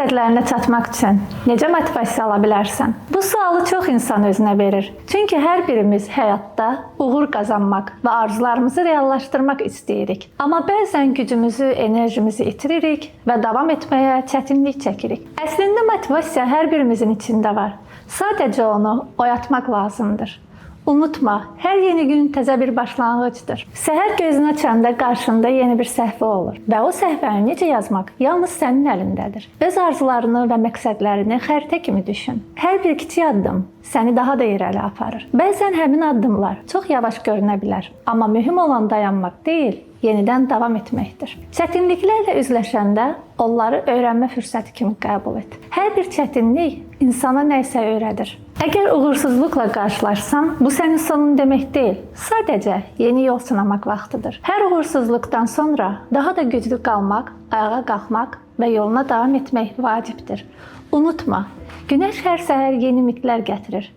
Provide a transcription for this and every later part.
Məqsədlərinə çatmaq üçün necə motivasiya ala bilərsən? Bu sualı çox insan özünə verir. Çünki hər birimiz həyatda uğur qazanmaq və arzularımızı reallaşdırmaq istəyirik. Amma bəzən gücümüzü, enerjimizi itiririk və davam etməyə çətinlik çəkirik. Əslində motivasiya hər birimizin içində var. Sadəcə onu oyatmaq lazımdır. Unutma, hər yeni gün təzə bir başlanğıcdır. Səhər gözünü açanda qarşında yeni bir səhifə olur və o səhifəni necə yazmaq yalnız sənin əlindədir. Öz arzularını və məqsədlərini xəritə kimi düşün. Hər bir kiçik addım səni daha da irəli aparır. Bəzən həmin addımlar çox yavaş görünə bilər, amma mühüm olan dayanmaq deyil, yenidən davam etməkdir. Çətinliklərlə üzləşəndə onları öyrənmə fürsəti kimi qəbul et. Hər bir çətinlik insana nə isə öyrədir. Əgər uğursuzluqla qarşılaşsan, bu sənin sonun demək deyil. Sadəcə yeni yol sınamaq vaxtıdır. Hər uğursuzluqdan sonra daha da güclü qalmaq, ayağa qalxmaq və yoluna davam etmək vacibdir. Unutma, günəş hər səhər yeni ümidlər gətirir.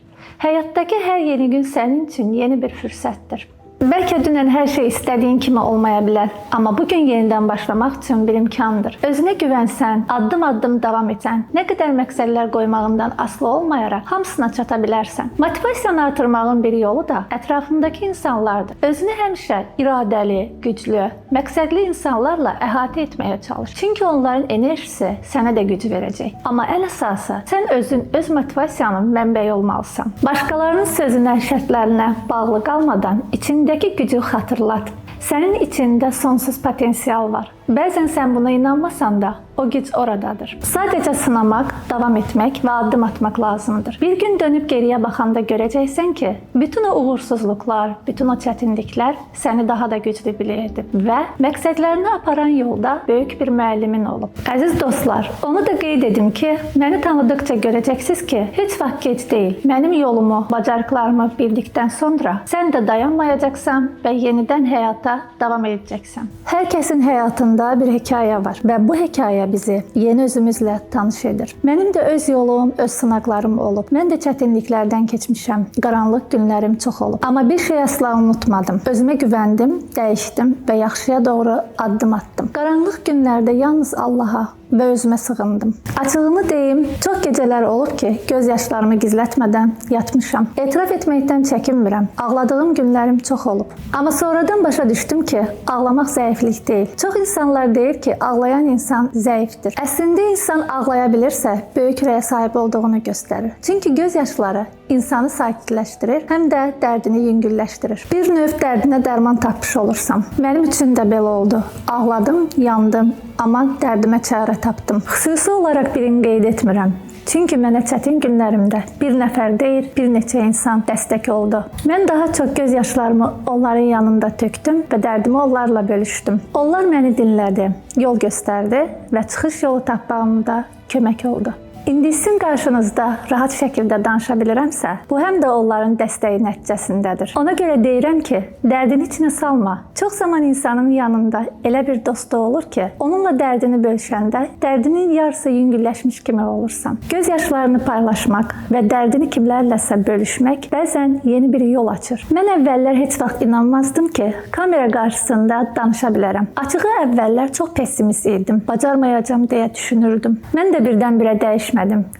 Həyatdakı hər yeni gün sənin üçün yeni bir fürsətdir. Bəlkə dünən hər şey istədiyin kimi olmaya bilər, amma bu gün yenidən başlamaq üçün bir imkandır. Özünə güvənsən, addım-addım davam etsən, nə qədər məqsədlər qoymağından asılı olmayaraq hamısına çata bilərsən. Motivasiyanı artırmağın bir yolu da ətrafındakı insanlardır. Özünü həmişə iradəli, güclü, məqsədli insanlarla əhatə etməyə çalış. Çünki onların enerjisi sənə də güc verəcək. Amma ən əsası, sən özün öz motivasiyanın mənbəyi olmalısan. Başqalarının sözünə, şərtlərinə bağlı qalmadan içindəki gücü xatırlat. Sənin içində sonsuz potensial var. Bəzən sən buna inanmasan da, o güc oradadır. Sadəcə sınamaq, davam etmək və addım atmaq lazımdır. Bir gün dönüb geriyə baxanda görəcəksən ki, bütün o uğursuzluqlar, bütün o çətinliklər səni daha da güclü edib və məqsədlərinə aparan yolda böyük bir müəllimin olub. Əziz dostlar, onu da qeyd edim ki, məni tanıdıqca görəcəksiniz ki, heç vaxt gec deyil. Mənim yolumu, bacarıqlarımı bildikdən sonra sən də dayanmayacaqsan və yenidən həyata davam edəcəksən. Hər kəsin həyatında bir hekayə var və bu hekayə bizi yeni özümüzlə tanış edir. Mənim də öz yolum, öz sınaqlarım olub. Mən də çətinliklərdən keçmişəm. Qaranlıq günlərim çox olub. Amma bir şey əsla unutmadım. Özümə güvəndim, dəyişdim və yaxşıya doğru addım atdım. Qaranlıq günlərdə yalnız Allaha və özümə sığındım. Açığını deyim, çox gecələr olub ki, göz yaşlarımı gizlətmədən yatmışam. Etiraf etməkdən çəkinmirəm. Ağladığım günlərim çox olub. Amma sonradan başa düşdüm ki, ağlamaq zəiflik deyil. Çox insanlar deyir ki, ağlayan insan zəifdir. Əslində insan ağlaya bilirsə, böyük ürəyə sahib olduğunu göstərir. Çünki göz yaşları insanı sakitləşdirir, həm də dərdini yüngülləşdirir. Bir növ dərdinə dərman tapmış olursan. Mənim üçün də belə oldu. Ağladım, yandım, amma dərdimə çarə tapdım. Xüsusi olaraq birini qeyd etmirəm. Çünki mənə çətin günlərimdə bir nəfər deyil, bir neçə insan dəstək oldu. Mən daha çox göz yaşlarımı onların yanında tökdüm və dərdimi onlarla bölüşdüm. Onlar məni dinlədi, yol göstərdi və çıxış yolu tapmağımda kömək oldu. İndi sizin qarşınızda rahat şəkildə danışa bilirəmsə, bu həm də onların dəstəyi nəticəsindədir. Ona görə deyirəm ki, dərdini içinə salma. Çox zaman insanın yanında elə bir dostu olur ki, onunla dərdini bölüşəndə dərdinin yarısı yüngülləşmiş kimi olursan. Göz yaşlarını paylaşmaq və dərdini kimlərləsə bölüşmək bəzən yeni bir yol açır. Mən əvvəllər heç vaxt inanmazdım ki, kamera qarşısında danışa bilərəm. Açığı əvvəllər çox pessimist idim. Bacarmayacağam deyə düşünürdüm. Mən də birdən-birə dəyişmədim.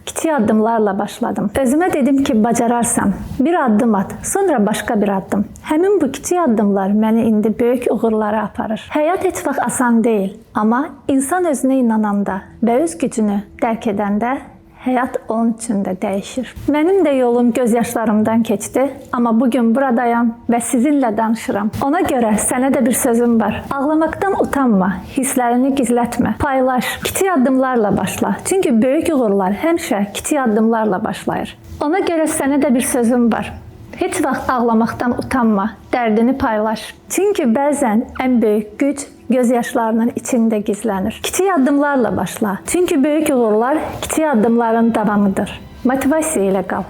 Kiçik addımlarla başladım. Özümə dedim ki, bacararsan. Bir addım at, sonra başqa bir addım. Həmin bu kiçik addımlar məni indi böyük uğurlara aparır. Həyat heç vaxt asan deyil, amma insan özünə inananda və öz gücünü dərk edəndə həyat onun üçün də dəyişir. Mənim də yolum göz yaşlarımdan keçdi, amma bu gün buradayam və sizinlə danışıram. Ona görə sənə də bir sözüm var. Ağlamaqdan utanma, hisslərini gizlətmə. Paylaş, kiçik addımlarla başla. Çünki böyük uğurlar həmişə kiçik addımlarla başlayır. Ona görə sənə də bir sözüm var. Heç vaxt ağlamaqdan utanma, dərdini paylaş. Çünki bəzən ən böyük güc göz yaşlarının içində gizlənir. Kiçik addımlarla başla. Çünki böyük uğurlar kiçik addımların davamıdır. Motivasiya ilə qal.